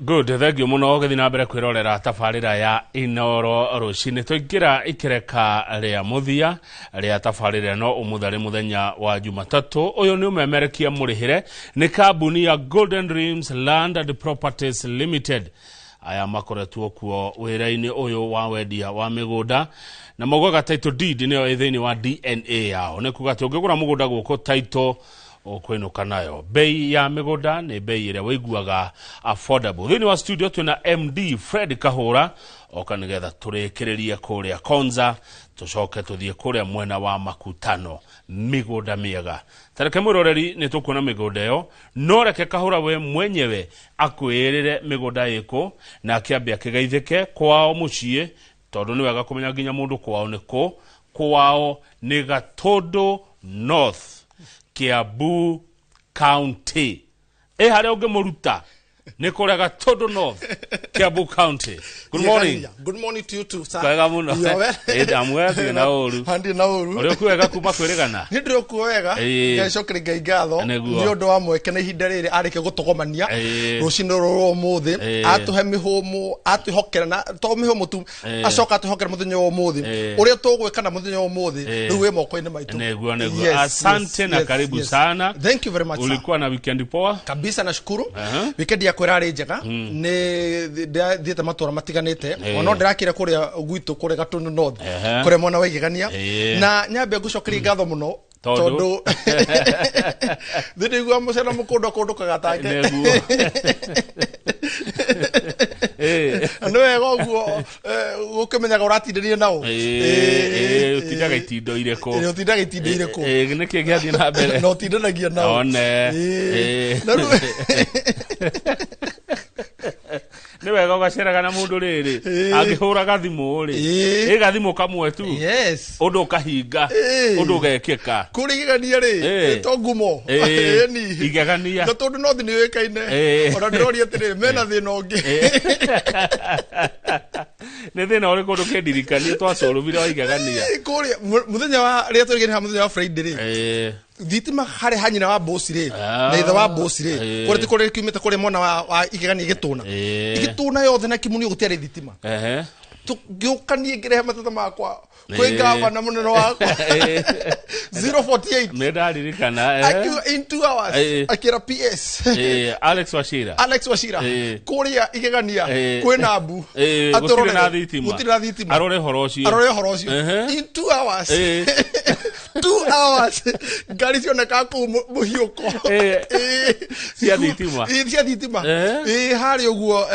Good, thank you muno ũgĩthiĩ na mbere kwĩrorera tabarĩra ya Inoro rũcinĩ. Twaingĩra ikereka rĩa mũthia rĩa tabarĩra ĩno ũmũthĩ arĩ mũthenya wa Jumatatũ. Ũyũ nĩ ũmemerekia mũrĩhĩre nĩ kambuni ya Golden Dreams Land and Properties Limited. Aya makoretwo kuo wĩra-inĩ ũyũ wa wendia wa mĩgũnda na maugaga title deed nĩyo ĩ thĩinĩ wa DNA yao. Nĩ kuga atĩ ũngĩgũra mũgũnda gũkũ title ũkũinũka nayo. Bei ya mĩgũnda nĩ bei ĩrĩa wĩiguaga affordable. Thĩinĩ wa studio twĩna MD Fred Kahũra oka nĩgetha tũrĩkĩrĩrie kũrĩa Konza tũcoke tũthiĩ kũrĩa mwena wa Makutano mĩgũnda mĩega. Tareke mwĩroreri nĩ tũkuona mĩgũnda ĩyo, no reke Kahũra we mwenyewe akwĩrĩre mĩgũnda ĩkũ na akĩambe akĩgeithĩke kwao mũciĩ, tondũ nĩ wega kũmenya nginya mũndũ kwao nĩ kũ. Kwao nĩ Gatũndũ North, Kiambu County. Ĩ harĩa ũngĩmũruta nĩ kũrĩa Gatũndũ North, Kiambu County. Good morning. Good morning to you too, sir. Kwega mũno. You are well? Ĩ ndamwega ndirĩ na ũru. Ndirĩ na ũru. Ũrĩ ũkuo wega kuma kwĩrĩgana? Nĩ ndĩrĩ ũkuo wega. Ĩĩ. Ngai cokeria Ngai ngatho Nĩguo. nĩ ũndũ wa mweke na ihinda rĩrĩ arĩkia gũtũgomania Ĩĩ. rũcinĩ rũrũ ũmũthĩ. Ĩĩ. Atũhe mĩhũmũ, atwĩhokera na to mĩhũmũ tu, Ĩĩ. acoka atwĩhokera mũthenya wa ũmũthĩ. Ĩĩ. Ũrĩa tũgwĩka na mũthenya wa ũmũthĩ Ĩĩ. rĩu wĩ moko-inĩ maitũ. Nĩguo, nĩguo. Yes, Asante yes, na yes, karibu yes. sana. Thank you very much, sir. Ulikuwa na weekend poa? Kabisa, nashukuru. Aha. Weekend yakwa ĩrarĩ njega, nĩ thiĩte matũra matiganĩte. Ona ndĩrakĩra kũrĩa gwitũ kũrĩa Gatũndũ North, kũrĩa mwena wa Igegania. Na nyambe ngũcokerie ngatho mũno Tondũ? tondũ thĩ ndĩigua mũcena mũkũndũ akũndũkaga take. Nĩguo. Ĩĩ. Na nĩ wega ũguo gũkĩmenyaga ũratindania nao. Ĩĩ, ũtindaga itindo irĩkũ? Ĩĩ, ũtindaga itindo irĩkũ? Ĩĩ, nĩkĩ gĩathiĩ na mbere? Na ũtindanagia nao. One. Ĩĩ. Ĩĩ. Na rĩu Nĩ wega ũgaceraga na mũndũ rĩrĩ Ĩĩ. angĩhũra gathimũ rĩ, Ĩĩ. ĩ gathimũ kamwe tu Yes. ũndũ ũkahinga, Ĩĩ. ũndũ ũgekĩka. Kũrĩa Igegania rĩ, Ĩĩ. to ngumo. Ĩĩ. Ĩni. Igegania. Na tondũ North nĩ yũĩkaine. Ĩĩ. Ona ndĩroria atĩrĩrĩ, mena thĩna ũngĩ. Nĩ thĩna ũrĩkũ ndũkĩndirikanie twacorũmire wa Igegania? Ĩĩ, kũrĩa mũthenya wa rĩrĩa tũrigania haha mũthenya wa Friday rĩ, Ĩĩ. thitima harĩ ha nyina wa Bosi rĩ, Ah. na ithe wa Bosi rĩ, Ĩĩ. kũrĩa ti kũrĩa kiumĩte kũrĩa mwena wa Igegania Gĩtũna. Ĩĩ. Gĩtũna yothe na Kimunio gũtiarĩ thitima. Ehe. Ngĩũka niĩ ngĩrehe mateta makwa kwĩ Ĩĩ. gavana mũnene wakwa Ĩĩ. 048 Nĩ ndaririkana, ehe. Akiuga in 2 hours, Ĩĩ. akĩra PS Ĩĩ, Alex Wachira. Alex Wachira Ĩĩ. kũrĩa Igegania Ĩĩ. kwĩna mbu. Ĩĩ, Atũrorere. gũtirĩ na thitima. Gũtirĩ na thitima. Arore ũhoro ũcio. Arore ũhoro ũcio. Ehe. In 2 hours. Ĩĩ. 2 hours ngari cionekaga kũu mũhiũko. Ĩĩ. Ĩĩ. Cia thitima. Ĩĩ, cia thitima. Ehe. Ĩĩ, harĩ ũguo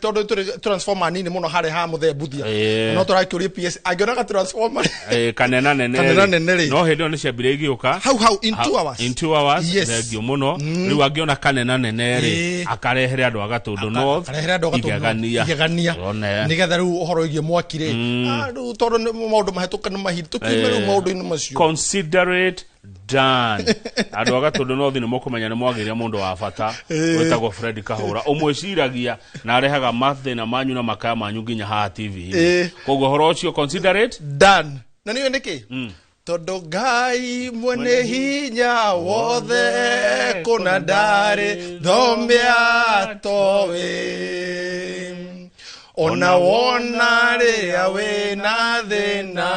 tondũ tũrĩ transformer nini mũno harĩ ha mũthee Mbuthia. Ĩĩ. No tũrakĩũria PS angĩonaga transformer Ĩĩ, kanena nene Kanena rĩ. nene rĩ. No hĩndĩ ĩyo nĩ ciambire igĩũka hau hau in 2 hours. In 2 hours. Yes. Thengiũ mũno. Rĩu angĩona kanena nene rĩ, Ĩĩ. akarehere andũ a Gatũndũ North Akarehere andũ a Gatũndũ North. Igegania. Igegania. One. Nĩgetha rĩu ũhoro wĩgiĩ mwaki rĩ, rĩu tondũ nĩ maũndũ mahĩtũka nĩ mahinda tũkiume rĩu Ĩĩ. maũndũ-inĩ macio. Consider it done. Andũ a Gatũndũ North nĩ mũkũmenya nĩ mwagĩire mũndũ wa bata Ĩĩ. wĩtagwo Fred Kahũra, ũmwĩciragia na arehaga mathĩna manyu na makaya manyu nginya haha TV-inĩ. Ĩĩ. Koguo ũhoro ũcio consider it Done. Na nĩũĩ nĩkĩ? Tondũ Ngai mwene hinya wothe kũna ndarĩ thome atoĩ, ona wona rĩrĩa wĩna thĩna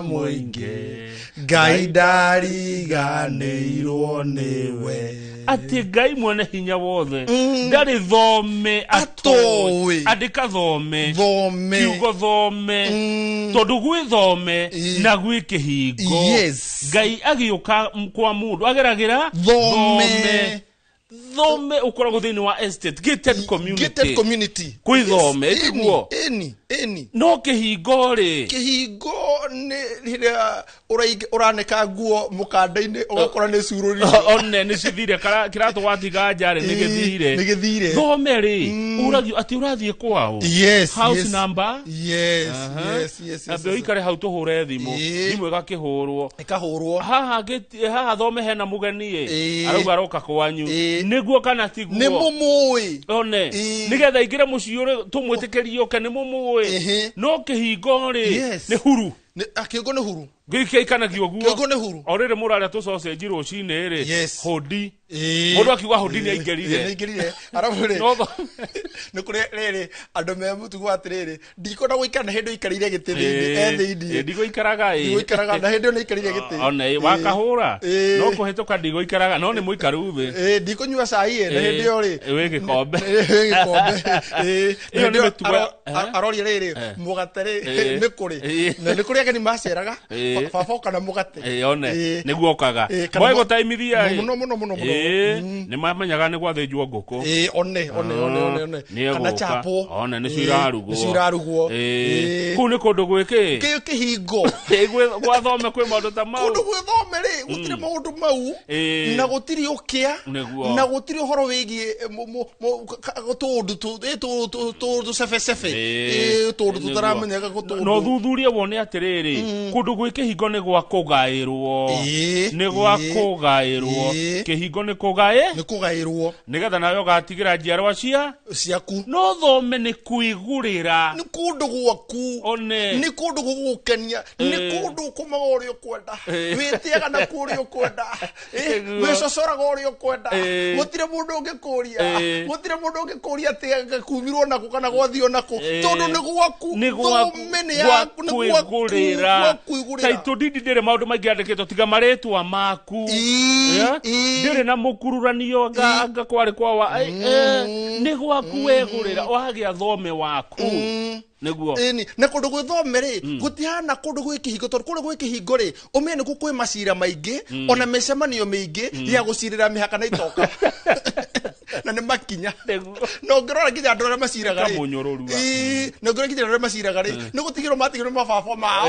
mũingĩ, Ngai ndariganĩirwo nĩwe. Atĩ Ngai mwene hinya wothe ndarĩ thome Atoĩ. Andĩka thome. Thome. Kiugo thome, tondũ gwĩ thome Ĩĩ. na gwĩ kĩhingo. Yes. Ngai agĩũka kwa mũndũ ageragĩra Thome. Thome ũkoragwo thĩinĩ wa estate, gated community. Gated community. Kwĩ thome, Yes. ĩtiguo? Ĩni, ĩni. No kĩhingo rĩ, Kĩhingo nĩ rĩrĩa ũranĩka nguo mũkanda-inĩ ũgakora nĩ curũrire. One nĩ cithire, kĩratũ watiga nja rĩ, nĩ Ĩĩ, gĩthire. nĩ gĩthire. Thome rĩ, ũragio atĩ ũrathiĩ kwao, Yes, house yes. number. Yes, yes, yes, yes, Ambe yes. ũikare hau tũhũre thimũ. Ĩĩ. Thimũ ĩgakĩhũrwo. Ĩkahũrwo. Haha haha thome hena mũgeni ĩ, Ĩĩ. arauga aroka kwanyu. Ĩĩ. Nĩguo kana tiguo? Nĩ mũmũĩ. One. Ĩĩ. Nĩgetha aingĩre mũciĩ ũrĩ tũmwĩtĩkĩrie oke, nĩ mũmũĩ. Ĩhĩ. No kĩhingo rĩ, Yes. nĩ huru. Kĩhingo nĩ huru. Gĩikaikanagio guo. Kĩongo nĩ huru. O rĩrĩ mũrarĩa tũcocenji rũcinĩ rĩ. Yes. Hũndi. Ĩĩ. Mũndũ akiuga hũndi nĩ Ĩĩ, aingĩrire. nĩ aingĩrire. Arabu rĩ, No tho- nĩ kũrĩ rĩrĩ andũ me mũtugo atĩrĩrĩ, ndikwenda gũikara na hĩndĩ ũikarĩire gĩtĩ thĩinĩ, e Ĩĩ, thĩinĩ. ndigũikaraga ĩ. Ndigũikaraga na hĩndĩ ĩyo nĩ aikarĩire gĩtĩ. Ona ĩ, wakahũra. Ĩĩ. No kũhĩtũka ndigũikaraga no nĩ mũikaru thĩ. Ĩĩ, ndikũnyua cai ĩ, na hĩndĩ ĩyo rĩ. Wĩ gĩkombe. Wĩ gĩkombe. Ĩĩ, Ĩyo na nĩ hĩndĩ ĩyo mĩtugo aroria rĩrĩ, mũgate rĩ, Ĩĩ. nĩ kũrĩ. Ĩĩ. Na nĩ kũrĩ ageni maceraga, Ĩĩ. baba oka na mũgate. Ĩĩ, one Ĩĩ. nĩguo okaga. Ĩĩ, kana Moĩ gũtaimithia ĩ. Mũno, mũno, mũno, mũno. Ĩĩ, nĩ mamenyaga nĩ gwathĩnjwo ngũkũ. Ĩĩ, one, one, one, one, one. Nĩ Kana egũka. chapo. One nĩcio Ĩĩ, irarugwo. nĩcio irarugwo. Ĩĩ. Ĩĩ. Kũu nĩ kũndũ gwĩkĩ? Kĩo kĩhingo. Ĩĩ, gwathome kwĩ maũndũ ta mau. Kũndũ gwĩthome rĩ, gũtirĩ maũndũ mau. Ĩĩ. Na gũtirĩ ũkĩa. Nĩguo. Na gũtirĩ ũhoro wĩgiĩ tũũndũ tũũndũ cebecebe. Ĩĩ. Ĩĩ, tũũndũ Nĩguo. tũtaramenyeka gũtũũndũ. No thuthurie wone atĩrĩrĩ, kũndũ gwĩ kĩhingo nĩ gwa kũgaĩrwo. Ĩĩ, Nĩ gwa ĩĩ, kũgaĩrwo. ĩĩ. Kĩhingo nĩ kũgaĩ Nĩ kũgaĩrwo nĩgetha nawe ũgatigĩra njiarwa cia ciaku. no thome nĩ kwĩgũrĩra. Nĩ kũndũ gwaku. One. Nĩ kũndũ gũgũkenia. Nĩ kũndũ ũkomaga ũrĩa ũkwenda. Wĩtĩaga na kũrĩa ũkwenda. Nĩguo. Wĩcocoraga ũrĩa ũkwenda. Gũtirĩ mũndũ ũngĩkũria. Gũtirĩ mũndũ ũngĩkũria atĩ kuumirwo nakũ kana gwathio nakũ. Tondũ nĩ gwaku. Nĩ gwaku. Thome nĩ yaku. Nĩ gwaku. Gwakwĩgũrĩra. Gwakwĩgũrĩra. Title deed ndĩrĩ maũndũ maingĩ yandĩkĩtwo tiga marĩtwa maku. Ĩĩ, Yeah? ĩĩ. Ndĩrĩ na mũkururanio anga kwarĩ kwa wa nĩ gwaku wegũrĩra wagĩa thome waku. Nĩguo. Ĩni, na kũndũ gwĩ thome rĩ, gũtihana kũndũ gwĩ kĩhingo, tondũ kũndũ gwĩ kĩhingo rĩ, ũmenye nĩkuo kwĩ macira maingĩ, ona mĩcemanio mĩingĩ ya gũcirĩra mĩhaka na itoka. Na nĩ makinya. Nĩguo. Na ũngĩrora nginya andũ arĩa maciraga rĩ. Ĩkamũnyũrũrua. Ĩĩ, na ũngĩrora nginya andũ arĩa maciraga rĩ, nĩ gũtigĩrwo matigĩrwo mababa mao.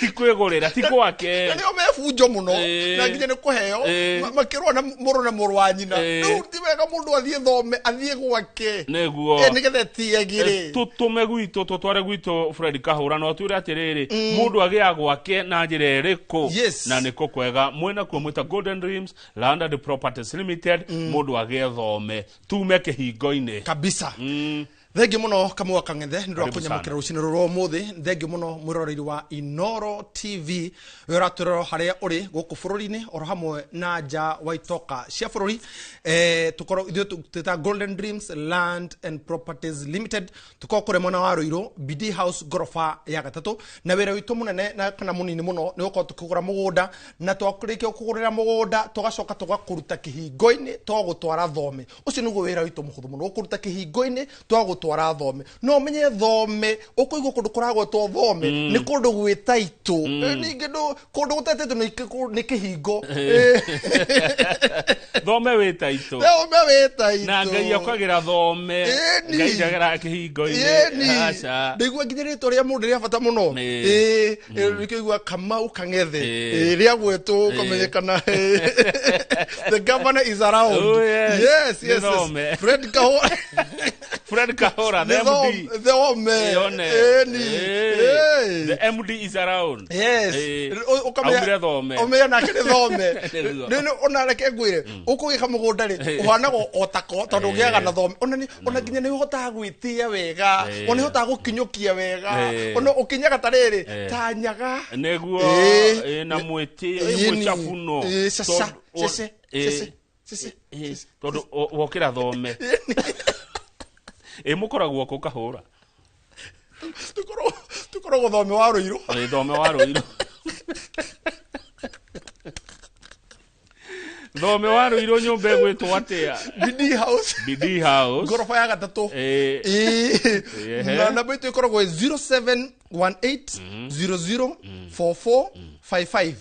Ti kwĩgũrĩra, ti gwake. Na nĩo mebunjo mũno, Ĩĩ. na nginya nĩ kũheo, Ĩĩ. makĩrũa na mũrũ na mũrũ wa nyina. Ĩĩ. Rĩu ti wega mũndũ athiĩ thome, athiĩ gwake. Nĩguo. Nĩgetha etiagi rĩ. Tũtũme gwitũ, tũtware gwitũ Fred Kahũra na ũtwĩre atĩrĩrĩ, mũndũ agĩa gwake na njĩra ĩrĩkũ? Yes. Na nĩkũ kwega mwĩna kuo mwĩta Golden Dreams Land and Properties Limited, mũndũ agĩe thome tume kĩhingo-inĩ. Kabisa. Thengiũ mũno Kamau wa Kang'ethe nĩ ũndũ wa Karibu sana. kũnyamũkĩra rũcinĩ rũrũ ũmũthĩ. Thengiũ mũno mwĩroreri wa Inooro TV ũrĩa ũratwĩrora harĩa ũrĩ gũkũ bũrũri-inĩ oro hamwe na nja wa itoka cia bũrũri. Tũkorwo ithuĩ twĩta Golden Dreams Land and Properties Limited, tũkorwo kũrĩa mwena wa Ruiru BD House ngoroba ya gatatũ, na wĩra witũ mũnene na kana mũnini mũno nĩ gũkorwo tũkĩgũra mũgũnda, na twakĩrĩkia kũgũrĩra mũgũnda tũgacoka tũgakũruta kĩhingo-inĩ twagũtwara thome. Ũcio nĩguo wĩra witũ mũhũthũ mũno, gũkũruta kĩhingo-inĩ twagũtwara thome. No ũmenye thome, ũkũigua kũndũ kũragwetwo thome nĩ kũndũ gwĩtaitũ. Ningĩ kũndũ gũtetĩtwo nĩ kĩhingo. Thome wĩtaitũ. Thome wĩtaitũ. Na Ngai okagĩra thome. Ĩni. Ngai ndageraga kĩhingo-inĩ. Ĩni. Aca. Ndaigua nginya rĩtwa rĩa mũndũ rĩa bata mũno. Ĩĩ. Ĩĩ, nĩkĩo Kamau Kang'ethe. Ĩĩ. Ĩĩ, rĩagwetwo ũkamenyekana. The governor is around. Oh, yes. Yes, Nĩ yes, yes. thome. Fred Kahora. Fred Kahora, the Nĩ MD. thome. Yone. Ĩni. Ĩĩ. Ĩĩ. The MD is around. Yes. Ĩĩ. Aumire thome. Ũmenya nake nĩ thome. Nĩguo. Nĩ ona reke ngwĩre, ũkũgĩka mũgũnda rĩ, ũhanaga o tako tondũ ũgĩaga na thome. Ona ona nginya nĩ ũhotaga gwĩtĩa wega, ona nĩ ũhotaga gũkinyũkia wega, ona ũkinyaga ta rĩrĩ, ta nyaga. Nĩguo, Ĩĩ. na mwĩtĩ, Ĩĩ, mwĩchafuno. Ĩĩ, caca, Tondũ, cece, ĩĩ. cece, cece. Ĩĩ, tondũ wokĩra thome. Ĩĩ, mũkoragwo kũ Kahũra? Tũkoragwo thome wa Ruiru. Ĩĩ, thome wa Ruiru. Thome wa Ruiru nyũmba ĩgwĩtwo atĩa? BD House. BD House. Ngoroba ya gatatũ. Ĩĩ. Ĩĩ. Ehe. Na namba itũ ĩkoragwo ĩ 0718 00 44 55.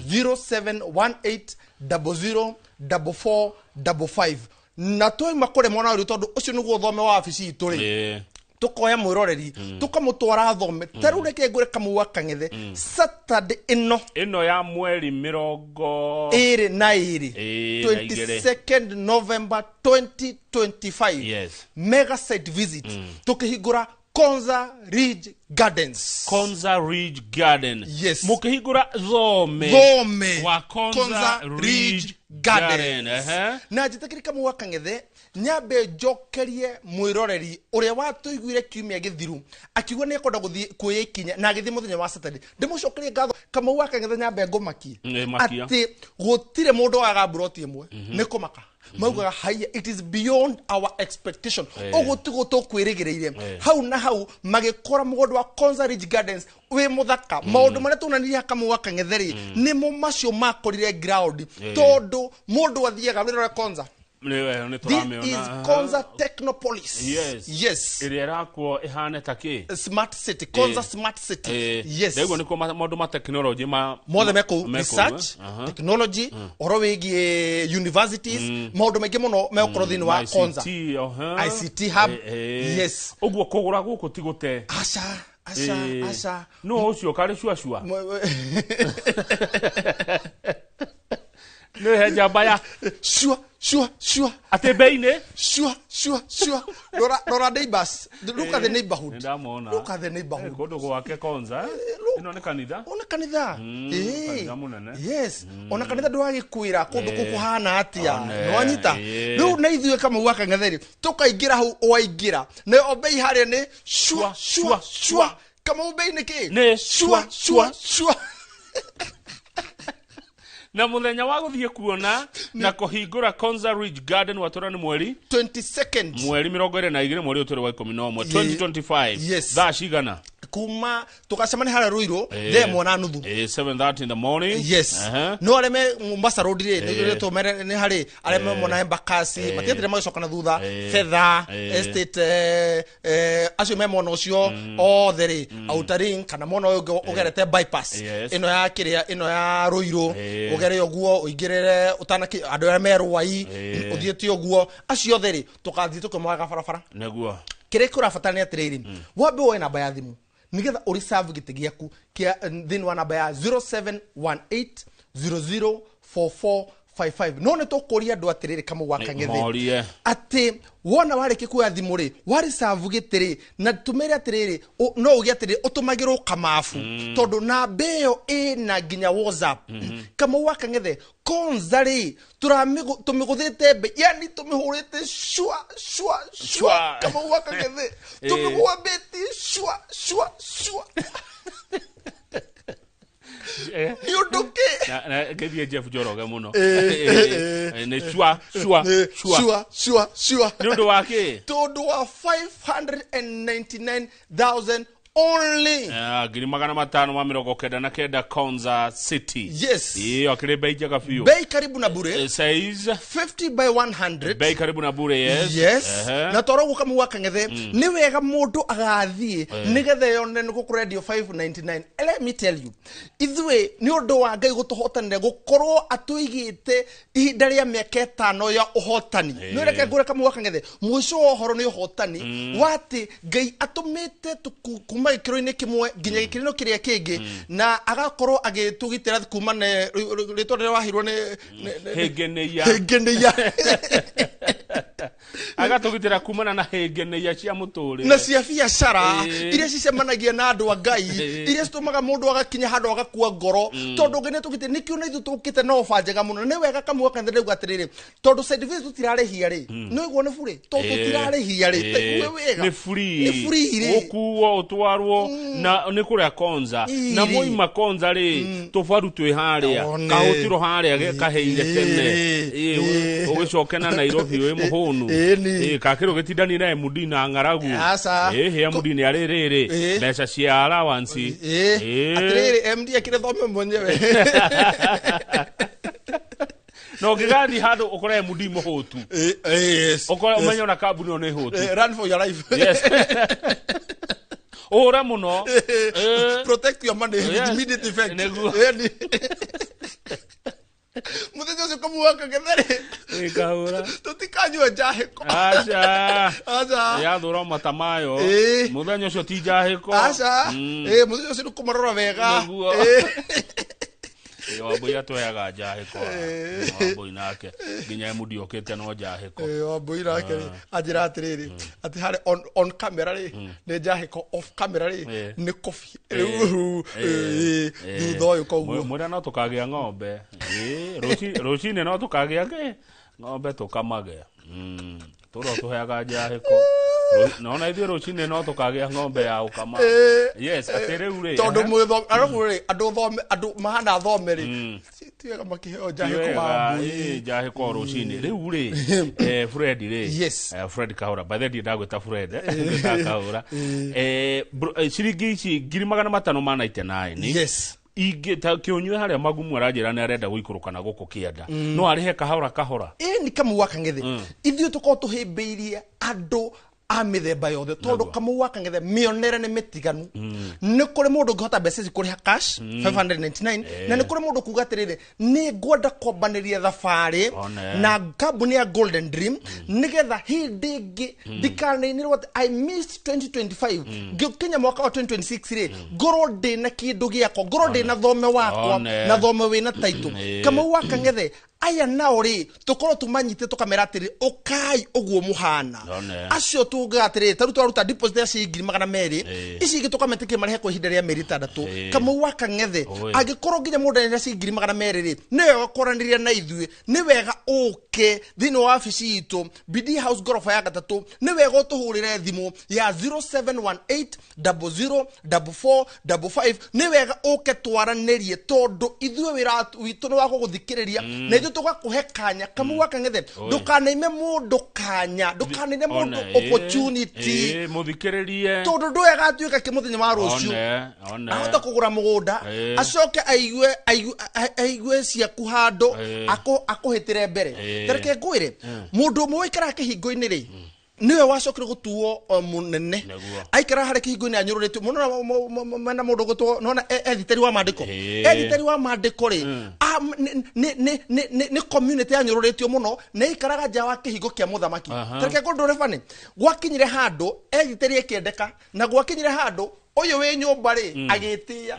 0718 00 44 55. Na twaima kũrĩa mwena wa Ruiru tondũ ũcio nĩguo thome wa wabici itũ rĩ. Tukoya mwĩroreri, tũkamũtwara thome. Ta rĩu reke ngwĩre Kamau wa Kang'ethe, Saturday ĩno Ĩno ya mweri mĩrongo 22, Ĩĩ, na igĩrĩ. 22nd November 2025. Yes. Mega site visit. Tukihingũra Konza Ridge Gardens. Konza Ridge Garden. Yes. Mũkĩhingũra thome Thome wa Konza Konza Ridge Ridge Garden, Garden. Ehe. Na njĩtĩkĩri Kamau wa Kang'ethe, nyambe njokerie mwĩroreri ũrĩa watũiguire kiumia gĩthiru akiuga nĩ ekwenda gũthiĩ kuoya ikinya na agĩthiĩ mũthenya wa Saturday. Ndĩmũcokerie ngatho Kamau wa Kang'ethe, nyambe ngũmakie Makia. atĩ gũtirĩ mũndũ waga mburoti ĩmwe nĩ kũmaka maugaga haiya, it is beyond our expectation. Ũguo tiguo tũkwĩrĩgĩrĩire. Hau na hau magĩkora mũgũnda wa Konza Ridge Gardens wĩ mũthaka. Maũndũ marĩa tuonanirie Kamau wa Kang'ethe rĩ, nĩmo macio makorire ground, tondũ mũndũ athiaga wĩrore Konza. Nĩ This is tũramĩona. Konza Technopolis. Yes. Yes. Ĩrĩa ĩrakwo ĩhane ta kĩ? Smart city, Konza smart city. Yes. Ndaigua nĩkuo maũndũ ma technology ma Mothe mekũu. Mekũu, Research, technology, ũhoro wĩgiĩ universities, maũndũ maingĩ mũno megũkorwo thĩinĩ wa Konza. ICT, aha. ICT hub. Yes. Ũguo kũgũra gũkũ ti gũte. Aca, aca. Aca. No ũcio karĩ cuacua nĩ he njamba ya Sure, sure, sure. Atĩ bei-inĩ Sure, sure, sure. Rora, rora neighbors. Look at the neighborhood. Nĩndamona. Look at the neighborhood. Kũndũ gwake Konza, eh? Look. Ĩno nĩ kanitha. Ona kanitha. Kanitha mũnene. Yes, ona kanitha ndwagĩkwĩra kũndũ kũu kũhana atĩa. One, Nĩwanyita? Rĩu na ithuĩ Kamau wa Kang'ethe tũkaingĩra hau, waingĩra nayo bei harĩa nĩ shua shua shua. Kamau, bei nĩ kĩ? Nĩ shua shua shua. Na mũthenya wa gũthiĩ kuona na kũhingũra Konza Ridge Garden watũra nĩ mweri 22nd. Mweri 22, mweri ũyũ tũrĩ wa 11, 2025. Yes. Thaa cigana? Kuma tũgacemania harĩa Rũirũ thaa 1:30. 7:30 in the morning. Yes. No arĩa me Mombasa Road rĩ, nĩ tũmere nĩ harĩ arĩa me mwena Embakasi matigatire magĩcoka na thutha. Fedha Estate, acio me mwena ũcio othe rĩ, Outer Ring kana mwena ũyũ ũngĩ ũgerete bypass ĩno ya kĩrĩa, ĩno ya Rũirũ, ũgere ũguo ũingĩrĩre ũtanaki andũ arĩa me Rwai, ũthiĩte ũguo, acio othe rĩ, tũgathiĩ tũkĩmoyaga barabara. Nĩguo. Kĩrĩa kĩrabatara nĩ atĩrĩrĩ, wambe woe namba ya thimũ nĩgetha ũreserve gĩtĩ gĩaku kĩa thĩinĩ wa namba ya 0718004455. No nĩ tũkũria andũ atĩrĩrĩ, Kamau wa Kang'ethe, Morie. atĩ wona warĩkia kuoya thimũ rĩ, wareserve gĩtĩ rĩ, na tũmĩre atĩrĩrĩ, no uge atĩrĩrĩ, ũtũmagĩrwo kamabu tondũ namba ĩyo ĩna nginya WhatsApp. Kamau wa Kang'ethe, Konza rĩ, tũmĩgũthĩte mbei, yani tũmĩhũrĩte shua shua shua. Shua. Kamau wa Kang'ethe, tũmĩgwambĩtie shua shua shua. Nĩ ũndũ kĩ? Na ngĩthiĩ Jeff Njoroge mũno. Nĩ shua shua shua. Shua shua shua. Nĩ ũndũ wa kĩ? Tondũ wa 599,000 only. 599,000 Konza City. Yes. Iyo akĩrĩ bei njega biũ. Bei karibu na bure. Size 50 by 100. Bei karibu na bure, yes. Yes. Ehe. Na toro guka mu wa Kang'ethe, nĩ wega mũndũ agathiĩ nĩgetha yone nĩ gũkũrendio 599. Let me tell you, ithuĩ nĩ ũndũ wa Ngai gũtũhotanĩra gũkorwo atũigĩte ihinda rĩa mĩaka 5 ya ũhotani. Nĩ reke ngũre, Kamau wa Kang'ethe, mũico wa ũhoro nĩ ũhotani wa atĩ Ngai atũmĩte kuma gĩkĩro-inĩ kĩmwe nginya gĩkĩro-inĩ kĩrĩa kĩngĩ, na agakorwo agĩtũgitĩra kuma nĩ rĩtwa rĩrĩa wahirwo nĩ Hĩngĩnĩia. Hĩngĩnĩia. Agatũgitĩra kumana na hĩngĩnĩia cia mũtũrĩre na cia biacara iria cicemanagia na andũ a Ngai, iria citũmaga mũndũ agakinya handũ agakua ngoro, tondũ Ngai nĩatũgitĩra. Nĩkĩo na ithuĩ tũkĩte na oba njega mũno. Nĩ wega, Kamau wa Kang'ethe, ndauga atĩrĩrĩ, tondũ side visit tũtirarĩhia rĩ, nĩ ũigua nĩ burĩ, tondũ tũtirarĩhia rĩ, taigue wega. Nĩ free. Nĩ free rĩ. Ũkuo ũtwarwo na nĩ kũrĩa Konza na mwaima Konza rĩ, tũbaru twĩ harĩa. One. Kahũtiro harĩa kaheire tene. Ũgĩcoke na Nairobi wĩ mũhũnu. Ĩni. Kakĩrĩ ũgĩtindanie na MD na ng'aragu. Aca. Ĩhĩ, MD nĩ arĩ rĩrĩ mbeca cia allowance. Atĩrĩrĩ, MD akĩrĩ thome mwenyewe. Na ũngĩgathiĩ handũ ũkore MD mũhũtu, Yes. ũkore ũmenye ona kambuni ĩyo nĩ hũtu. Run for your life. Yes, ũhũre mũno. Protect your money with immediate effect. Nĩguo. Ĩni. Mũthenya ũcio, Kamau wa Kang'ethe, Ĩkahũra. tũtikanyua njahĩko. Aca. Aca. Yathũra mata mayo. Mũthenya ũcio ti njahĩko. Aca. Mũthenya ũcio nĩ kũmarora wega. Nĩguo. Wambui atũheaga njahĩko. Wambui nake nginya mũndi okĩte no njahĩko. Wambui nake rĩ, anjĩra atĩrĩrĩ, atĩ harĩ on camera rĩ nĩ njahĩko, off camera rĩ nĩ kobi. Rĩu thutha ũyũ koguo Mwĩra no tũkagĩa ng'ombe. Rũcinĩ no tũkagĩa kĩ ng'ombe tũkamage. Tũrĩa tũheaga njahĩko. Nona ithuĩ rũcinĩ no tũkagĩa ng'ombe ya ũkama. Yes, atĩ rĩu rĩ, tondũ mwĩthome arabu rĩ, andũ thome, andũ mahana thome rĩ, ti wega makĩheo njahĩko Wambui. Njahĩko rũcinĩ rĩu rĩ, Fred rĩ. Yes. Fred Kahũra, by the way ndagwĩta Fred, ngwĩtaga Kahũra. Ciringi ici 599,000. Yes. Ingĩ ta kĩũnyue harĩa magumu aranjĩra nĩ arenda gũikũrũka na gũkũ kĩanda, no arĩhe kahora kahora. Ĩ, nĩ Kamau wa Kang'ethe, ithuĩ tũkorwo tũhĩmbĩirie andũ a mĩthemba yothe, tondũ Kamau wa Kang'ethe mĩonere nĩ mĩtiganu. Nĩ kũrĩ mũndũ ũngĩhota mbeca ici kũrĩha cash 599, na nĩ kũrĩ mũndũ kuga atĩrĩrĩ, nĩ ngwenda kwambanĩria thabarĩ One. na kambuni ya Golden Dream, nĩgetha hĩndĩ ĩngĩ ndikanainĩrwo atĩ I missed 2025, ngĩkinya mwaka wa 2026 rĩ, ngorwo ndĩna kĩndũ gĩakwa, ngorwo ndĩna thome wakwa. One. Na thome wĩna taitũ. Kamau wa Kang'ethe, aya nao rĩ, tũkorwo tũmanyite, tũkamera atĩrĩ, ũkai ũguo mũhana. One. Acio tugaga atĩrĩrĩ, tarĩu twaruta deposit ya ciringi 200,000, ici ingĩ tũkametĩkĩria marĩhe kwa ihinda rĩa mĩeri 6. Kamau wa Kang'ethe, Oi. angĩkorwo nginya mũndũ arenda ciringi 200,000 rĩ, nĩ wega kwaranĩria na ithuĩ, nĩ wega ũke thĩinĩ wa wabici itũ, BD House, ngoroba ya gatatũ, nĩ wega ũtũhũrĩre thimũ ya 0718 00 44 55, nĩ wega ũke twaranĩrie, tondũ ithuĩ wĩra witũ nĩ wa gũgũthikĩrĩria na ithuĩ tũgakũhe kanya. Kamau wa Kang'ethe, ndũkanaime mũndũ kanya, ndũkanaime mũndũ One, opportunity. Mũthikĩrĩrie. Tondũ ndũĩ agatuĩka kĩ mũthenya wa rũciũ. One, one. Ahota kũgũra mũgũnda, acoke aigue ciaku handũ, akũhĩtĩre mbere. Tareke ngwĩre, mũndũ ũmwe waikaraga kĩhingo-inĩ rĩ, nĩwe wacokire gũtuo mũnene. Nĩguo. Aikaraga harĩ kĩhingo-inĩ anyũrũrĩtio mũno mena mũndũ gũtwo nona ethiteri wa maandĩko. Ethiteri wa maandĩko rĩ, nĩ community yanyũrũrĩtio mũno, na aikaraga nja wa kĩhingo kĩa mũthamaki. Tareke ngũndũre bani, gwakinyire handũ ethiteri ĩkĩendeka, na gwakinyire handũ ũyũ wĩ nyũmba rĩ agĩtĩĩa.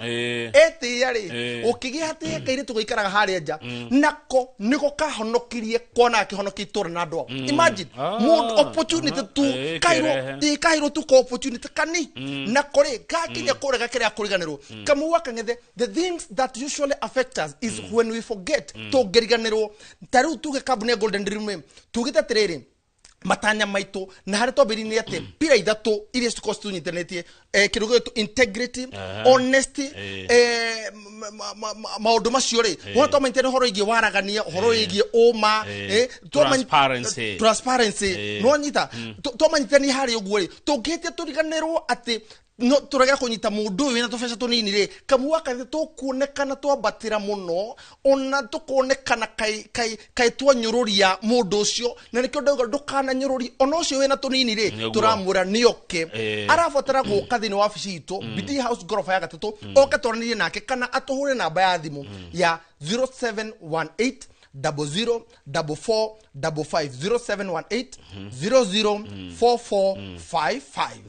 Etĩĩa rĩ, ũkĩgĩa atĩ kairĩtu gaikaraga harĩa nja, nako nĩko kahonokirie, kona akĩhonokia itũra na andũ ao. Imagine, mũndũ opportunity tu. Kairwo kĩrehe. Kairwo tu ka opportunity kani, nako rĩ gakinya kũrĩa gakĩrĩa kũriganĩrwo. Kamau wa Kang'ethe, the things that usually affect us is when we forget, tũngĩriganĩrwo. Ta rĩu tuge kambuni ya Golden Dream rĩ, tugĩte atĩrĩrĩ, matanya maitũ na harĩ twambĩrĩirie nĩ atĩ pira ithatũ iria cikorwo citunyitanĩtie, kĩndũ gĩgwĩtwo integrity, honesty, maũndũ macio rĩ, wona twamanyitania ũhoro wĩgiĩ waragania, ũhoro wĩgiĩ ũma, Transparency. Transparency. Nĩwanyita? Twamanyitania harĩ ũguo rĩ, tũngĩhĩtia tũriganĩrwo atĩ no tũrege kũnyita mũndũ ũyũ wĩna tũbeca tũnini rĩ, Kamau wa Kang'ethe, tũkuonekana twambatĩra mũno, ona tũkonekana kai kai kai twanyũrũria mũndũ ũcio. Na nĩkĩo ndauga ndũkananyũrũrie ona ũcio wĩna tũnini rĩ. Tũramwĩra nĩoke. Arabatara gũka thĩinĩ wa wabici itũ, BD House, ngoroba ya gatatũ, oke twaranĩrie nake, kana atũhũre namba ya thimũ ya 0718 00 44 55, 0718 00 44 55.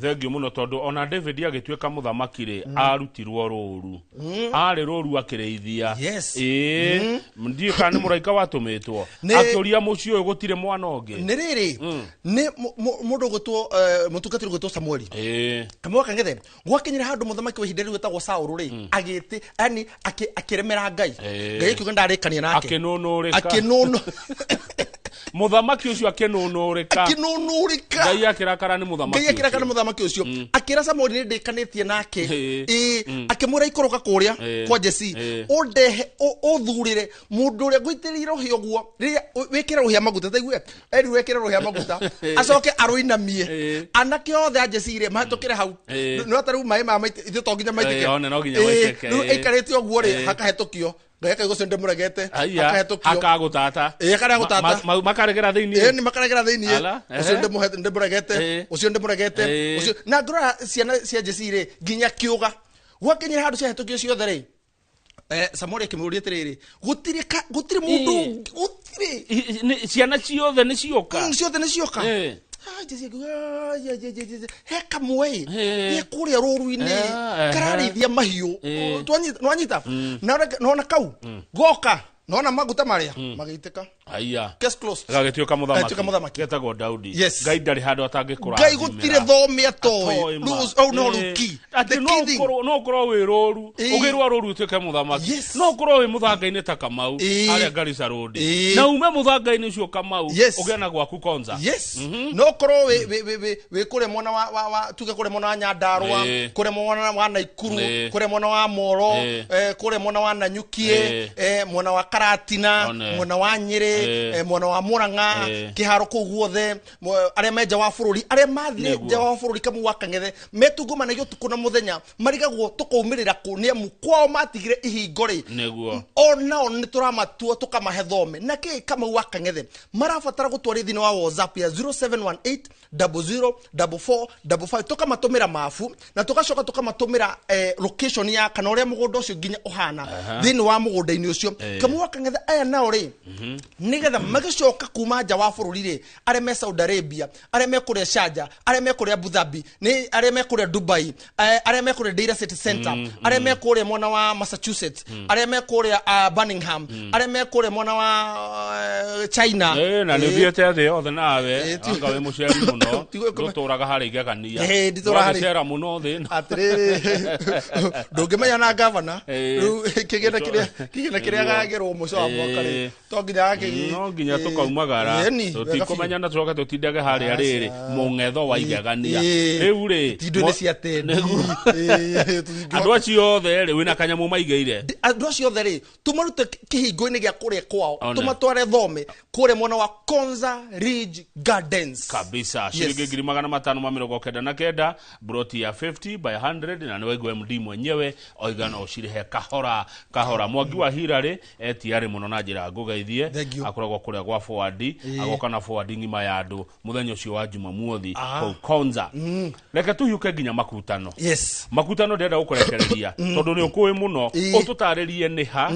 Thengiũ mũno, tondũ ona David agĩtuĩka mũthamaki rĩ, arutirwo rũru, arĩ rũru akĩrĩithia. Ĩĩ, ndiũĩ kana nĩ mũraika watũmĩtwo akĩũria mũciĩ ũyũ gũtirĩ mwana ũngĩ. Nĩ rĩrĩ, nĩ mũndũ ũgwĩtwo, mũtungatĩri ũgwĩtwo Samueli. Kamau wa Kang'ethe, gwakinyire handũ mũthamaki wa ihinda rĩu wĩtagwo Saũlũ rĩ, agĩtĩ yani akĩremera Ngai. Ngai akiuga ndarĩkania nake. Akĩnũnũrĩka. Akĩnũnũ Mũthamaki ũcio akĩnũnũrĩka. Akĩnũnũrĩka. Ngai akĩrakara nĩ mũthamaki Ngai akĩrakara ũcio. Mũthamaki ũcio akĩra Samueli nĩ ndĩkanĩtie nake. Ĩĩ, akĩmwĩra ikũrũka kũrĩa kwa Jesi, ũndehe ũthurĩre mũndũ ũrĩa ngũitĩrĩire rũhĩa ũguo, rĩrĩa wĩkĩre rũhĩa maguta, taigue eri wĩkĩre rũhĩa maguta, acoke arũinamie, anake othe a Jesi rĩ mahĩtũkĩre hau. No ta rĩu maĩ ma maitĩ, ithuĩ to nginya maitĩke. One no nginya maitĩke, Rĩu aikarĩte ũguo rĩ, hakahĩtũkio, Ngai akauga ũcio ndĩmũregete. Aya, Hakahĩtũkio. Hakagũtata. Hakarĩa gũtata. Makaregera thĩinĩ. Ĩĩ, nĩ makaregera thĩinĩ. Ala, ehe. Ũcio ndĩmũregete, ũcio ndĩmũregete, ũcio. Na ngĩrora ciana cia Jesi rĩ, nginya kĩũga gwakinyire handũ ciahĩtũkio ciothe rĩ, Samueli akĩmũũria atĩrĩrĩ, gũtirĩ gũtirĩ mũndũ ũngĩ, gũtirĩ? Ciana ciothe nĩ cioka. Ciothe nĩ cioka. Ah, Jesse akiuga, "Ah, ye, ye, ye, ye, he kamwe Eh. he kũrĩa rũru-inĩ Eh, kararĩithia mahiũ. Eh. Nwanyita nona kau goka nona maguta marĩa magĩitĩka. Haiya. Case closed. Gagĩtuĩka mũthamaki. Gagĩtuĩka mũthamaki. Getagwo Daudi. Yes. Ngai ndarĩ handũ atangĩkũrathimĩra. Ngai gũtirĩ thome atoĩ. Atoĩ ma. Rĩu au no Eh, rũki. atĩ The no key thing. ũkorwo wĩ rũru, Eh. ũgĩrwa rũru ũtuĩke mũthamaki. Yes. No ũkorwo wĩ mũthanga-inĩ ta Kamau Eh. harĩa Garissa Road, Eh. na ume mũthanga-inĩ ũcio Kamau, Yes. ũgĩe na gwaku Konza. Yes, no korwo wĩ kũrĩa mwena wa tuge kũrĩa mwena wa Nyandarũa, Eh. kũrĩa mwena wa Naikuru, Eh. kũrĩa mwena wa Moro, Eh. kũrĩa mwena wa Nanyukie, Eh. mwena wa Karatina, One. mwena wa Nyĩrĩ, Eh. mwena wa Murang'a, Eh. kĩharo kũu guothe, arĩa me nja wa bũrũri, arĩa mathire Nĩguo. nja wa bũrũri, Kamau wa Kang'ethe metungumanagia ũtukũ na mũthenya, marigagwo tũkaumĩrĩra kũ nĩ amu kwao matigire ihingo rĩ. Nĩguo. Onao nä tå ramatua tå kamahe thome na kä Kamau wa Kang'ethe marabatara gå twarä thä wa WhatsApp ya 0718 004455, tå kamatå mä ra mabu na tå gacoka tå kamatå mä ra location ya kana å rä a må gå nda å cio nginya å hana thä inä wa må gå nda-inä å cio. Eh. Kamau wa Kang'ethe aya nao rä nä getha magĩcoka kuma nja wa bũrũri rĩ, arĩa me Saudi Arabia, arĩa me kũrĩa Sharjah, arĩa me kũrĩa Abu Dhabi, nĩ arĩa me kũrĩa Dubai, arĩa me kũrĩa Deira City Center, arĩa me kũrĩa mwena wa Massachusetts, arĩa me kũrĩa Birmingham, arĩa me kũrĩa mwena wa China. Eh, na nä Eh, ũthiĩte thĩ yothe nawe. Eh, Anga wĩ mũceri mũno. Ndũtũraga harĩ igegania. Eh, nditũraga harĩ- Ndũragĩcera mũno thĩ ĩno. Atĩrĩrĩ, ndũngĩmenya na gavana Eh. rĩu kĩgĩna kĩrĩa gagĩrwo mũico wa mwaka rĩ, Eh. to nginya gakĩgi No nginya tũkaumagara, tũtikũmenya na tũcoke tũtindage harĩa rĩrĩ mũng'etho wa igegania rĩu rĩ Itindo-inĩ cia tendi. Nĩguo. Andũ acio othe rĩ, wĩna kanyamũ maigĩire. Andũ acio othe rĩ, tũmarute kĩhingo-inĩ gĩa kũrĩa kwao, One. tũmatware thome kũrĩa mwena wa Konza Ridge Gardens. Kabisa. Shilingi 599,000, broti ya 50 by 100, na nĩ waigua MD mwenyewe oiga no ũcirĩhe kahora kahora. Mwangi wa Hirarĩ etiarĩ mũno na njĩra ngũgeithie. Thank you. Akoragwo kũrĩa gwa forward, agoka na forward ng'ima ya andũ mũthenya ũcio wa Jumamothi Ah. kũu Konza. Reke tũhiũke nginya makutano. Yes. Makutano ndĩrenda gũkũrekereria tondũ nĩ ũkũĩ mũno. Ĩĩ. Ũtũtarĩrie nĩ ha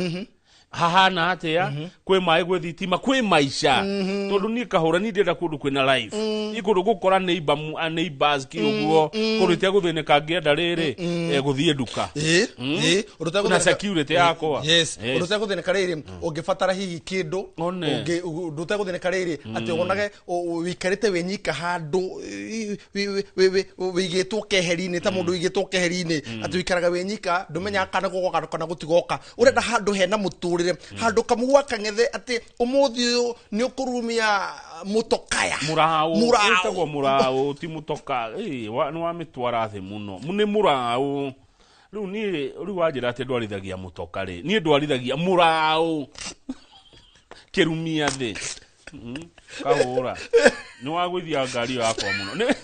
hahana atĩa, kwĩ maĩ, gwĩ thitima, kwĩ maica, tondũ niĩ kahũra niĩ ndĩrenda kũndũ kwĩna life, niĩ kũndũ gũkora neighbors kĩ ũguo, kũndũ itegũthĩnĩka ngĩenda rĩrĩ gũthiĩ nduka. Ĩĩ, ĩĩ, ũndũ ũtegũthĩnĩka- Na security yakwa. Yes. Yes. Ũndũ ũtegũthĩnĩka rĩrĩ ũngĩbatara hihi kĩndũ. One. Ũndũ ũtegũthĩnĩka rĩrĩ atĩ wonage wĩikarĩte wĩ nyika handũ wĩigĩtwo keheri-inĩ, ta mũndũ wĩigĩtwo keheri-inĩ, atĩ wĩikaraga wĩ nyika, ndũmenyaga kana gũgoka kana gũtigoka. Ũrenda handũ hena mũtũrĩre, handũ Kamau wa Kang'ethe atĩ ũmũthĩ ũyũ nĩ ũkũrumia mũtokaya. Mũraũ. Mũraũ. Ĩtagwo mũraũ, ti mũtoka. Ĩ, nĩ wamĩtwara thĩ mũno, nĩ mũraũ. Rĩu niĩ rĩu wanjĩra atĩ ndwarithagia mũtoka rĩ, niĩ ndwarithagia mũraũ kĩrumia thĩ. Kahũra nĩ wagũithia ngari ĩyo yakwa mũno.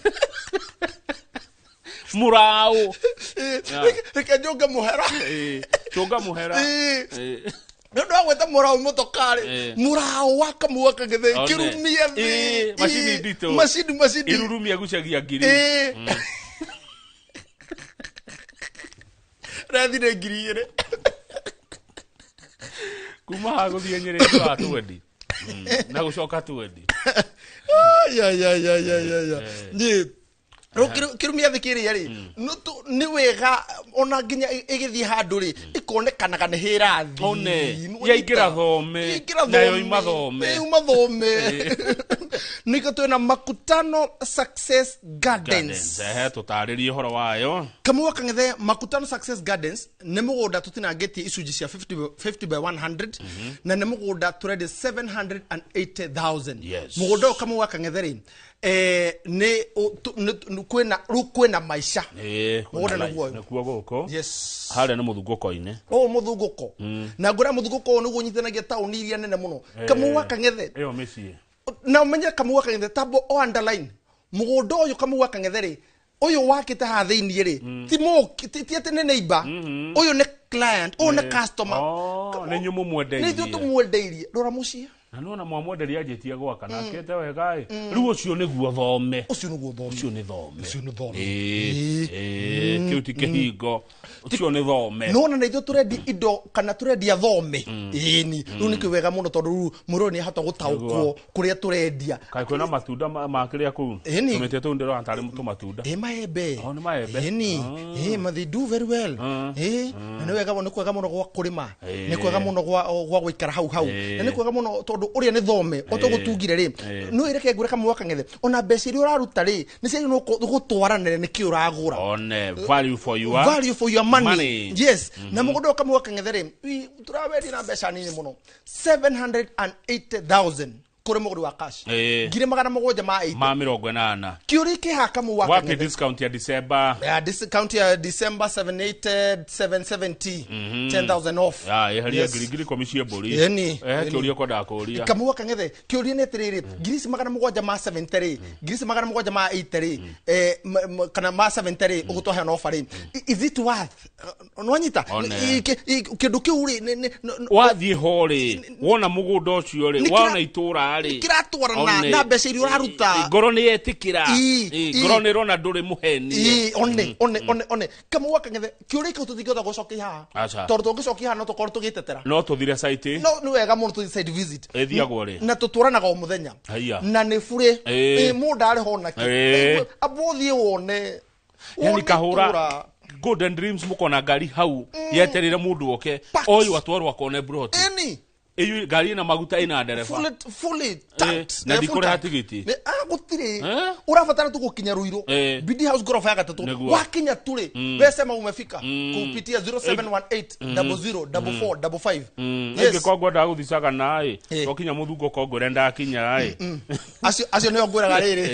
Mũraũ. Reke njũnge mũhera. Ĩ, cũnga mũhera. Ĩ. Ĩ. Nĩ ũndũ wa gwĩta mũraũ mũtokarĩ. Eh. Mũraũ wa Kamau wa Kang'ethe One. kĩrumia thĩ. Ĩ, macini nditũ. Macini. Irurumia gucagia ngiri. Ĩ. Rathire 2,000. Kuma haha gũthiĩ Nyĩrĩ njũraga twendi na gũcoka twendi. Niĩ rĩu kĩrumia thĩ kĩrĩa rĩ, nĩ wega ona nginya ĩgĩthiĩ handũ rĩ, ĩkonekanaga nĩ hĩrathi. One. Yaingĩra thome. Yaingĩra Nayo thome. ima thome. Ĩ, uma thome. Nĩkĩo twĩna Makutano Success Gardens. Gardens. Ehe, tũtarĩrie ũhoro wayo. Kamau wa Kang'ethe, Makutano Success Gardens nĩ mũgũnda tũtinangĩtie icunjĩ cia 50 by 100, na nĩ mũgũnda tũrendia 780,000. Yes. Mũgũnda ũyũ, Kamau wa Kang'ethe rĩ, nĩ kwĩna rĩu kwĩna maica. Ĩ, Mũgũnda nĩguo ũyũ. nĩkuo gũkũ. Yes. Harĩa nĩ mũthungũko-inĩ. Ũyũ mũthungũko, na ngũra mũthungũko ũyũ nĩguo ũnyitithanagia taũni iria nene mũno, Kamau wa Kang'ethe. Ĩyo mĩciĩ. Na ũmenye, Kamau wa Kang'ethe, tambo o underline mũgũnda ũyũ, Kamau wa Kang'ethe rĩ, ũyũ wakĩte haha thĩiniĩ rĩ, ti mũki, ti atĩ nĩ neighbor, ũyũ nĩ client, ũyũ nĩ customer. Oh, nĩ inyuĩ Nĩ ithuĩ mũmwendeirie. tũmwendeirie. Rora mũciĩ. Na nona mwamwenderia anjĩtie gwaka na akĩte wega ĩ, rĩu ũcio nĩguo thome. Ũcio nĩguo thome. Ũcio nĩ thome. Ũcio nĩ thome. Ĩĩ, ĩĩ, kĩu ti kĩhingo, ũcio nĩ thome. Nona na ithuĩ tũrendia indo kana tũrendia thome, ĩni rĩu nĩ wega mũno tondũ rĩu mũrũ nĩ ahota gũtaũkwo kũrĩa tũrendia. Kaĩ kwĩna matunda ma kĩrĩa kũu? Ĩni. Tũmĩtĩ tũu ndĩrona tarĩ tũmatunda. Ĩ, maembe. Oh, nĩ maembe. Ĩni, ĩ, ma they do very well. Ĩ, na nĩ wega nĩ kwega mũno gwa kũrĩma, nĩ kwega mũno gwa gũikara hau hau, na nĩ kwega mũno tondũ ũrĩa nĩ thome o tũgũtungire rĩ, no ĩreke ngũre kamwe kang'ethe, ona mbeca iria ũraruta rĩ, nĩ ciagĩrĩirwo gũtwaranĩra nĩkĩ ũragũra. One value for your Value for your money, money. Yes. Na mũgũnda ũyũ kamwe kang'ethe rĩ, tũrawendia na mbeca nini mũno, 780,000 kũrĩ mũgũri wa cash. 780,000. Ma 80. Kĩũria kĩ kamwe wa Wapi kang'ethe. Discount ya December? Yeah, discount ya December 780 770, 10,000 off. Ya eheria Yes. ngiri 10,000 cia mbũri. Ĩni, Eh, ĩni. kĩũria kwendaga kũũria. Kamwe kang'ethe, kĩũria nĩ atĩrĩrĩ, ngiri ici 770 rĩ, ngiri ici 780 rĩ, kana ma 70 rĩ, ũgũtwahe na offer rĩ, is it worth, nwanyita? One. Kĩndũ kĩu rĩ, Wathiĩ ho rĩ, wona mũgũnda ũcio rĩ, Nĩ wona itũra rĩ, nĩkĩratwarana One. na mbeca iria ũraruta. Ngoro nĩ yetĩkĩra. Ngoro nĩ ĩrona ndũrĩ mũhenie. Ii, one one one one kamwe wa kang'ethe, kĩũria kĩu tũtingĩhota gũcokia haha Aca. tondũ tũngĩcokia haha no tũkorwo tũgĩtetera. No tũthire site. No nĩ wega mũno tũthiĩ site visit. Ĩthiagwo rĩ? Na tũtwaranaga o mũthenya. Haiya. Na nĩ burĩ. Ĩĩ. Ĩ, mũndũ arĩ ho nakĩ. Ĩĩ. Amba ũthiĩ wone. Yani Wone kahũra itũra. Golden Dreams, mũkona ngari hau yeterere mũndũ oke Packed. oyo atwarwo akone broti. Ĩni. Ĩyu ngari ĩna maguta, ĩna ndereba. Fully tanked. Na Eh, full ndikũrĩha tank. tigiti. Gũtirĩ. Eh? Ũrabatara tu gũkinya Ruiru, BD House, gorofa ya gatatũ. Nĩguo. Wakinya tu rĩ, we sema umefika kupitia 0718 00 44 55. Yes. Ĩngĩkorwo ngwendaga gũthiĩ Sagana ĩ, twakinya mũthungo kongore ndakinya ĩ. Acio nĩo ngwĩraga rĩrĩ,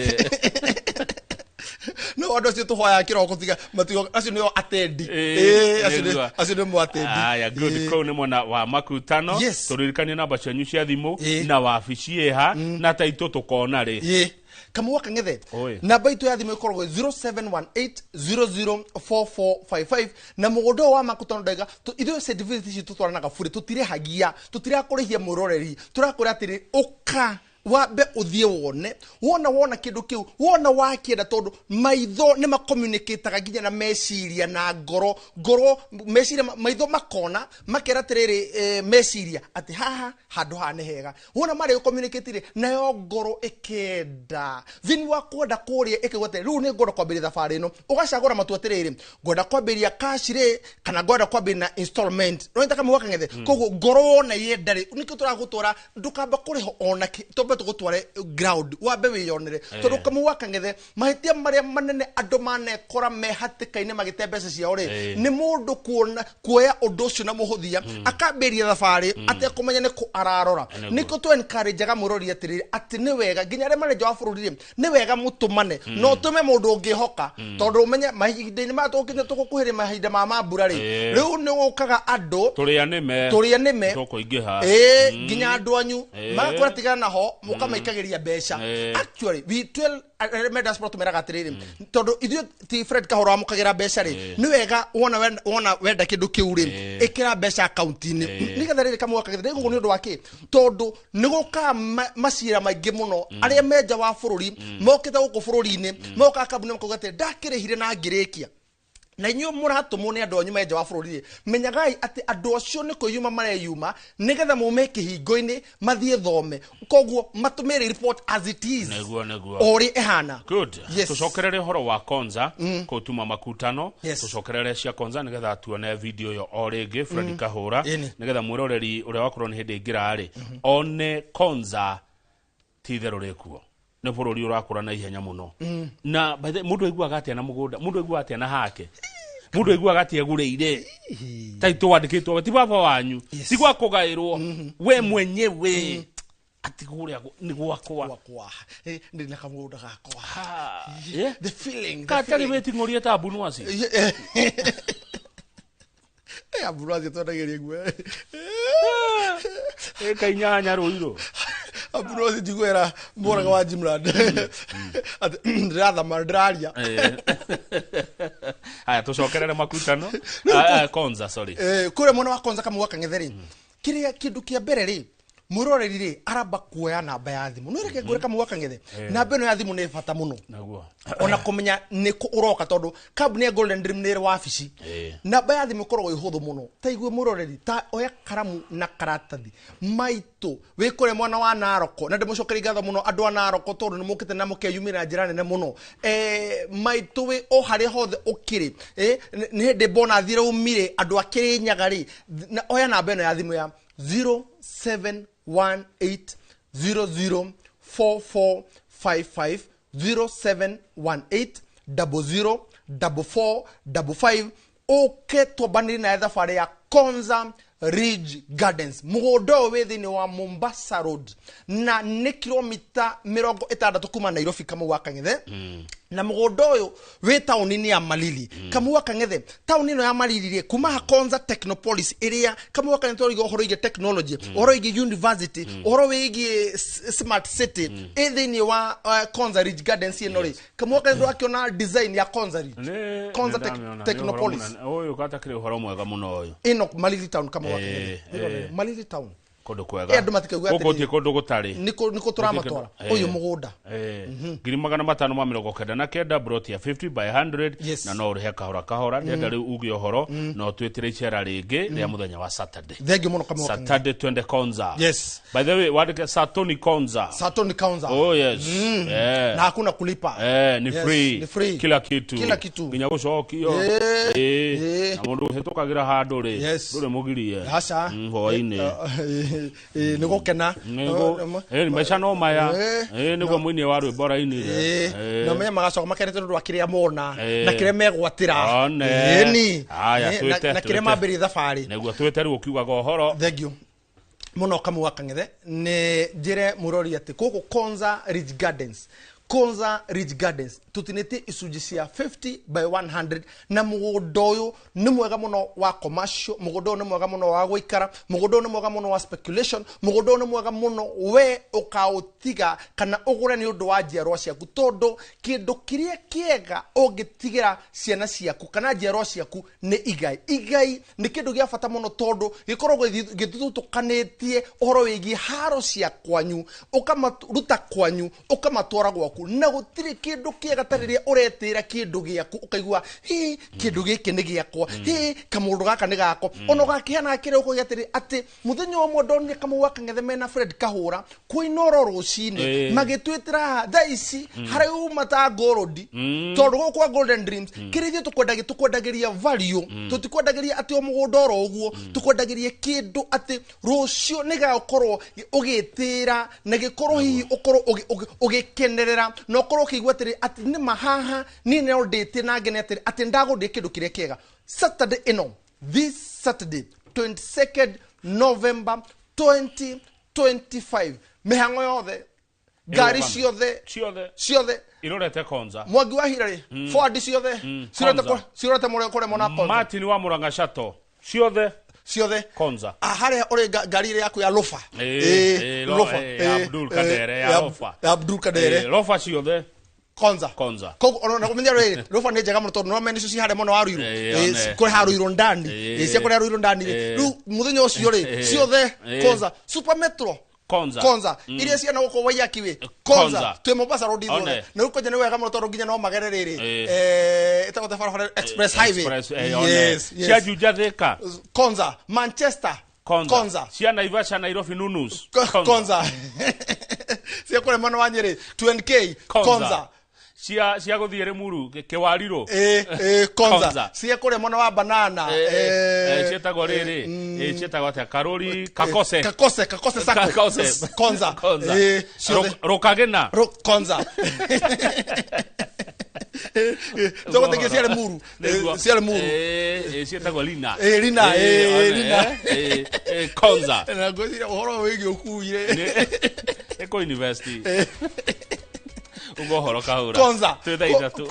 no andũ acio tũhoyaga kĩroko tiga matigo, acio nĩo atendi. Ĩĩ, Acio nĩguo. acio nĩ mwatendi. Aya, good. Kũu nĩ mwena wa makutano. Tũririkanie namba cianyu cia thimũ na wabici ĩha na taitũ tũkona rĩ. Ĩĩ, kamwe wa kang'ethe, Oi. namba itũ ya thimũ ĩkoragwo 0718004455, na mũgũnda ũyũ wa makutano ndaiga ithuĩ certificate ici tũtwaranaga burĩ, tũtirĩhagia, tũtirakũrĩhia mwĩroreri, tũrakwĩra atĩrĩ, ũka wambe ũthiĩ wone, wona kĩndũ kĩu, wona wakĩenda, tondũ maitho nĩ makomunicataga nginya na meciria na ngoro, ngoro meciria maitho makona makera atĩrĩrĩ, meciria atĩ haha handũ haha nĩ hega, wona marĩ communicate rĩ, nayo ngoro ĩkenda thĩinĩ wa kwenda kũrĩa ĩkauga atĩ rĩu nĩ ngwenda kwambĩrĩria thabarĩ ĩno, ũgacagũra matua atĩrĩrĩ, ngwenda kwambĩrĩria cash rĩ, kana ngwenda kwambĩrĩria na installment, no kamwe wakang'ethe. Koguo ngoro wona yenda rĩ, nĩkĩo tũragũtwara, ndũkamba kũrĩha ona kĩ, twambe tũgũtware ground wambe wĩyonere, tondũ kamwe wakang'ethe, mahĩtia marĩa manene andũ manekora me hatĩka-inĩ magĩte mbeca ciao rĩ, nĩ mũndũ kuona kuoya ũndũ ũcio na mũhũthia, akambĩrĩria thabarĩ atekũmenya nĩ kũ ararora. Nĩkĩo tũ encourage-aga mũrori atĩrĩrĩ, atĩ nĩ wega nginya arĩa marĩ nja wa bũrũri rĩ, nĩ wega mũtũmane, no ũtũme mũndũ ũngĩhoka, tondũ ũmenye mahinda-inĩ maya tũgũkinya tũgũkuhĩrĩria mahinda ma mambura rĩ, rĩu nĩ gũkaga andũ Tũrĩa nĩme. Tũrĩa nĩme. Tũkũingĩha. Ĩĩ, nginya andũ anyu magakwĩra tigana naho, mũkamaikagĩria mbeca. Actually, we tell arĩa me diaspora, tũmeraga atĩrĩrĩ, tondũ ithuĩ ti Fred Kahora wamũkagĩra mbeca rĩ, nĩ wega wona wenda kĩndũ kĩu rĩ, ĩkĩra mbeca akaunti-inĩ nĩgetha rĩrĩ kamwe kagĩthĩ gũkũ. Nĩ ũndũ wa kĩ? Tondũ nĩ gũkaga macira maingĩ mũno, arĩa me nja wa bũrũri mokĩte gũkũ bũrũri-inĩ, mokaga kambuni makauga atĩ ndakĩrĩhire na ngĩrĩkia, na inyuĩ mũratũmwo nĩ andũ anyu me nja wa bũrũri rĩ, menyagai atĩ andũ acio nĩ kwĩyuma mareyuma nĩgetha mume kĩhingo-inĩ mathiĩ thome, koguo matũmĩre report as it is. Nĩguo, nĩguo. O ũrĩa ĩhana. Good. Yes. Tucokerere ũhoro wa Konza kũtuma makutano. Tucokerere cia Konza nĩgetha tuone video ĩyo o rĩngĩ, Fred Kahũra. Ĩni. Nĩgetha mwĩroreri ũrĩa wakorwo nĩ hĩndĩ aingĩra rĩ, one Konza ti itherũ rĩkuo nĩ bũrũri ũrakũra na ihenya mũno. Na by the mũndũ aiguaga atĩa na mũgũnda, mũndũ aiguaga atĩa na hake, mũndũ aiguaga atĩa egũrĩire taitũ wandĩkĩtwo ti baba wanyu, ti gwa kũgaĩrwo we mwenyewe, atĩ kũrĩa nĩ gwakwa. Gwakwa. Ndĩ na kamũgũnda gakwa. Ha, yeah. The feeling, the Katarĩ feeling. wĩting'ũrie ta mbunwaci. Ambunwaci twendagĩria guoya. Ĩka inyanya rũirũ. Ambunwaci njiguĩra mũraga wa Jimland atĩ ndĩrathama ndĩraria. Haya, tũcokerere makutano. Konza, sorry. Kũrĩa mwena wa Konza, kamwe gwa kang'ethe rĩ, kĩrĩa kĩndũ kĩa mbere rĩ, Mwiroreri rĩ aramba kuoya namba ya thimũ. No reke ngwĩre Kamau Kang'ethe, namba ĩno ya thimũ nĩ bata mũno. Naguo. Ona kũmenya nĩ kũ ũroka tondũ kambuni ya Golden Dream nĩ ĩrĩ wabici. Namba ya thimũ ĩkoragwo ĩ hũthũ mũno. Ta igue mwĩroreri, ta oya karamu na karatathi. Maitũ wĩ kũrĩa mwena wa Naroko, na ndĩmũcokerie ngatho mũno andũ a Naroko tondũ nĩ mũkĩte na mũkeyumĩra na njĩra nene mũno. Maitũ wĩ o harĩa hothe ũkĩrĩ, nĩ hĩndĩ mbona thire umire andũ a Kĩrĩnyaga rĩ, na oya namba ĩno ya thimũ ya 0718 00 4455, 0718 00 44 55. Ũke twambanĩrie naye thabarĩ ya Konza Ridge Gardens. Mũgũnda ũyũ wĩ thĩinĩ wa Mombasa Road na nĩ kilomita 60 kuma Nairobi, Kamau wa Kang'ethe. Na mũgũnda ũyũ wĩ taũni-inĩ ya Malili. Kamau wa Kang'ethe, taũni ĩno ya Malili rĩ, kuma ha Konza Technopolis ĩrĩa Kamau wa Kang'ethe tũrauga ũhoro wĩgiĩ technology, ũhoro wĩgiĩ university, ũhoro wĩgiĩ smart city ĩ thĩinĩ wa Konza Ridge Gardens ĩno rĩ. Kamau wa Kang'ethe ndũrakĩona design ya Konza Ridge, Konza Technopolis. Ũyũ gatakĩrĩ ũhoro mwega mũno ũyũ. Ĩno Malili town, Kamau wa Kang'ethe. Malili town. Kũndũ kwega. Andũ matikauga atĩrĩrĩ. Gũkũ kũndũ gũtarĩ. Nĩkũ tũramatwara. Ũyũ mũgũnda. 599,000 broti ya 50 by 100. Yes. Na no ũrĩhe kahora kahora. Ndĩrenda rĩu uge ũhoro no twĩtĩre icera rĩngĩ rĩa mũthenya wa Saturday. Thank you mũno Kamau wa Kang'ethe. Saturday twende Konza. Yes. By the way, wandĩke Satoni Konza. Satoni Konza. Oh yes. Na hakuna kulipa. Ni Yes, free. ni free. Kila kitu. Kila kitu. Nginya gũcokio. Na mũndũ ũhĩtũkagĩra handũ rĩ, Yes. ndũrĩ mũgirie. Aca. Hwaĩ-inĩ. Nĩ gũkena. Maica no maya. Nĩguo mũini wa rwĩmbo rainire. Na menye magacoka makenete nĩ ũndũ wa kĩrĩa mona na kĩrĩa megwatĩra. One. Ĩni. Aya, twĩte, Na kĩrĩa twĩte. mambĩrĩria thabarĩ. Nĩguo twĩte rĩu ũkiugaga ũhoro. Thank you mũno Kamau wa Kang'ethe. Nĩ njĩre mũrori atĩ gũkũ Konza Ridge Gardens, Konza Ridge Gardens tũtinĩtie icunjĩ cia 50 by 100, na mũgũnda ũyũ nĩ mwega mũno wa commercial, mũgũnda ũyũ nĩ mwega mũno wa gũikara, mũgũnda ũyũ nĩ mwega mũno wa speculation, mũgũnda ũyũ nĩ mwega mũno we ũkaũtiga kana ũgũre nĩ ũndũ wa njiarwa ciaku, tondũ kĩndũ kĩrĩa kĩega ũngĩtigĩra ciana ciaku kana njiarwa ciaku nĩ igai. Igai nĩ kĩndũ gĩa bata mũno tondũ gĩkoragwo gĩthutũkanĩtie ũhoro wĩgiĩ haro cia kwanyu, ũkamaruta kwanyu ũkamatwara gwaku, na gũtirĩ kĩndũ kĩega ta rĩrĩa ũretĩra kĩndũ gĩaku ũkaigua hi kĩndũ gĩkĩ nĩ gĩakwa, hi kamũndũ gaka nĩ gakwa. Ona ũgakĩhana kĩrĩa ũkauga atĩrĩ atĩ mũthenya ũmwe ndonire Kamau wa Kang'ethe mena Fred Kahũra kwĩnoro rũcinĩ magĩtwĩtĩra haha thaa ici harĩa uma ta Gold, tondũ gũkũ kwa Golden Dreams kĩrĩa ithuĩ tũkwendagĩria value, tũtikwendagĩria atĩ o mũgũnda oro ũguo, tũkwendagĩria kĩndũ atĩ rũciũ nĩgagũkorwo ũgĩtĩra na gĩkorwo hihi ũkorwo ũgĩkenerera na ũkorwo ũkĩigua atĩrĩ atĩ nĩ ma haha niĩ no ndĩte na ngene atĩrĩ atĩ ndagũrire kĩndũ kĩrĩa kĩega. Saturday ĩno, this Saturday 22nd November 2025, mĩhang'o yothe, ngari ciothe ciothe ciothe irorete Konza. Mwangi wa Hira rĩ, Ford ciothe cirorete Konza. cirorete kũrĩa mwena wa Konza. Martin wa Murang'a Chateau ciothe ciothe Konza. Harĩa ũrĩ ngari ĩrĩa yaku ya Lofa. Lofa. Ya Abdul Kadere, ya Lofa. Ya Abdul Kadere. Lofa ciothe Konza. Konza. Koguo ona kũmenya rĩ, Lofa nĩ njega mũno tondũ no mene icio ci harĩa mwena wa Ruiru. Kũrĩa ha Ruiru ndani. Cia kũrĩa Ruiru ndani rĩ. Rĩu mũthenya ũcio rĩ, ciothe Konza. Super Metro Konza. Konza. Iria ciana gũkũ Waiyaki wĩ Konza. Twĩ Mombasa Road ithuothe. Na rĩu kwanja nĩ wega mũno tondũ nginya no magere rĩrĩ. Ĩtagwo ta barabara Express Highway. Express, one. Yes, yes. Cia Juja Thika. Konza. Manchester. Konza. Konza. Cia Naivasha, Nairobi Nunus. Konza. Cia kũrĩa mwena wa Nyĩrĩ 2NK. Konza. Cia gũthiĩ Limuru, Kĩwarirũ. Konza. Konza. Cia kũrĩa mwena wa Banana. Ciĩtagwo rĩrĩ. Ciĩtagwo atĩa? Karori, Kakose. Kakose, Kakose Sacco. Kakose. Konza. Konza. Ciothe. Rũkagĩna. Konza. Tũgũthiĩ cia Limuru. Nĩguo. Cia Limuru. Ciĩtagwo Lina. Lina, one, Lina. Konza. Na ngwĩciria ũhoro wĩgiĩ ũkui rĩ. Nĩ kũ university. Ugo ũhoro kahũra. Konza. Twĩ thaa ithatũ.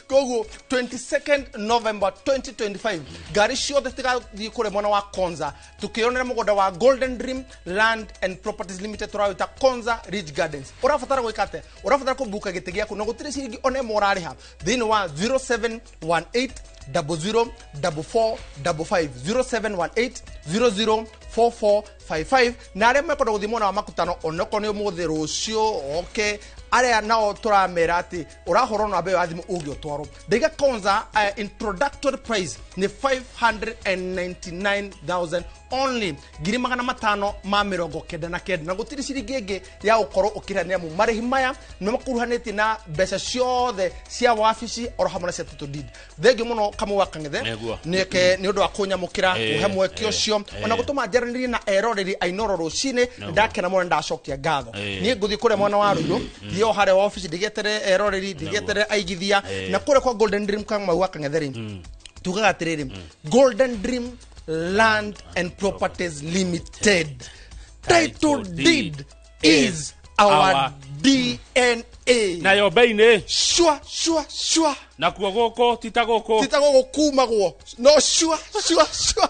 Koguo 22nd November 2025 ngari ciothe tigathiĩ kũrĩa mwena wa Konza tukĩonera mũgũnda wa Golden Dream Land and Properties Limited tũrawĩta Konza Ridge Gardens. Ũrabatara gwĩka atĩa? Ũrabatara kũbuka gĩtĩ gĩaku na gũtirĩ ciringi ona ĩmwe ũrarĩha thĩinĩ wa 0718 00 44 55, 0718 00 4455. Na arĩa mekwenda gũthiĩ mwena wa Makutano, onokorwo nĩ ũmũthĩ, rũciũ, oke arĩa nao tũramera atĩ ũrahũrwo namba ĩyo ya thimũ ũngĩ ũtwarwo. Ndaiga kwanza, introductory price nĩ 599,000 only, 599,000, na gũtirĩ ciringi ĩngĩ ya gũkorwo ũkĩrĩha, nĩ amu marĩhi maya nĩ makuruhanĩtie na mbeca ciothe cia wabici oro hamwe na cia title deed. Thengiũ mũno, Kamau wa Kang'ethe. Nĩguo. Nĩke nĩ ũndũ wa kũnyamũkĩra, kũhe mweke ũcio ona gũtũma njaranĩrie na eroreri a Inooro rũcinĩ. Ndakena mũno, ndacokia ngatho. Niĩ ngũthiĩ kũrĩa mwena wa Rũirũ, thiĩ o harĩa wabici, ndigetere eroreri, ndigetere aigithia. Na kũrĩa kwa Golden Dream, Kamau wa Kang'ethe rĩ, tugaga atĩrĩrĩ, Golden Dream Land and Properties Limited, title deed is our our DNA. Nayo bei-inĩ Shua shua shua. Nakuo gũkũ ti ta gũkũ. Tita gũkũ kumagwo no shua shua shua.